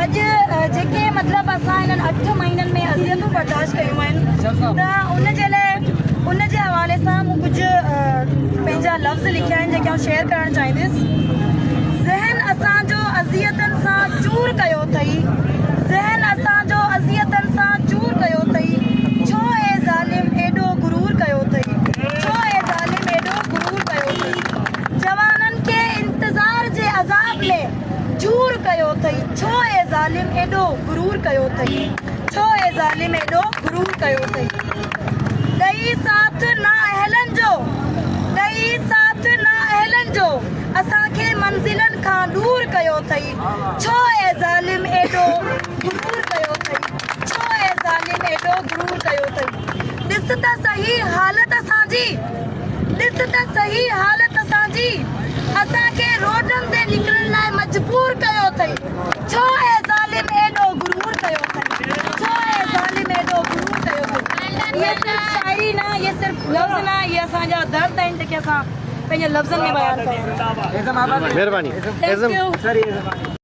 اڄ جيڪي مطلب اسان هنن اٺ مهينن ۾ اذيتون برداشت ڪيون آهن ته ان جي لاء ان جي حوالي سان مون ڪجهه پنهنجا لفظ لکيا آهن جيڪي آئون شيئر ڪرڻ چاهيندس. ذهن اسان جو اذيتن سان چور ڪيو اٿئي ذهن اسان جو اذيتن سان چور ڪيو اٿئي ڇو اي ظالم ايڏو غرور ڪيو اٿئي ڇو اي ظالم ايڏو غرور ڪيو اٿئي جوانن کي انتظار جي عذاب ۾ چور ڪيو اٿئي ڇو اي ظالم ايڏو غرور ڪيو اٿئي ڇو اي ظالم ايڏو غرور ڪيو اٿئي ڏئي ساٿ نااهلن جو ڏئي ساٿ نااهلن جو اسان کي منزلن کان ڏور ڪيو اٿئي ڇو اي ظالم ايڏو غرور ڪيو اٿئي ڇو اي ظالم ايڏو غرور ڪيو اٿئي ڏس ته سهي حالت اسان جي ڏس ته سهي حالت اسان جي، اسان کي روڊن تي نڪرڻ لاء مجبور ڪيو اٿئي، ڇو اي ظالم ايڏو غرور ڪيو اٿئي، ڇو اي ظالم ايڏو غرور ڪيو اٿئي. اهي صرف شاعري نه، اهي صرف لفظ نه، اهي اسان جا درد آهن جيڪي اسان پنهنجي لفظن ۾ بيان ڪيا آهن. مهرباني. Thank you.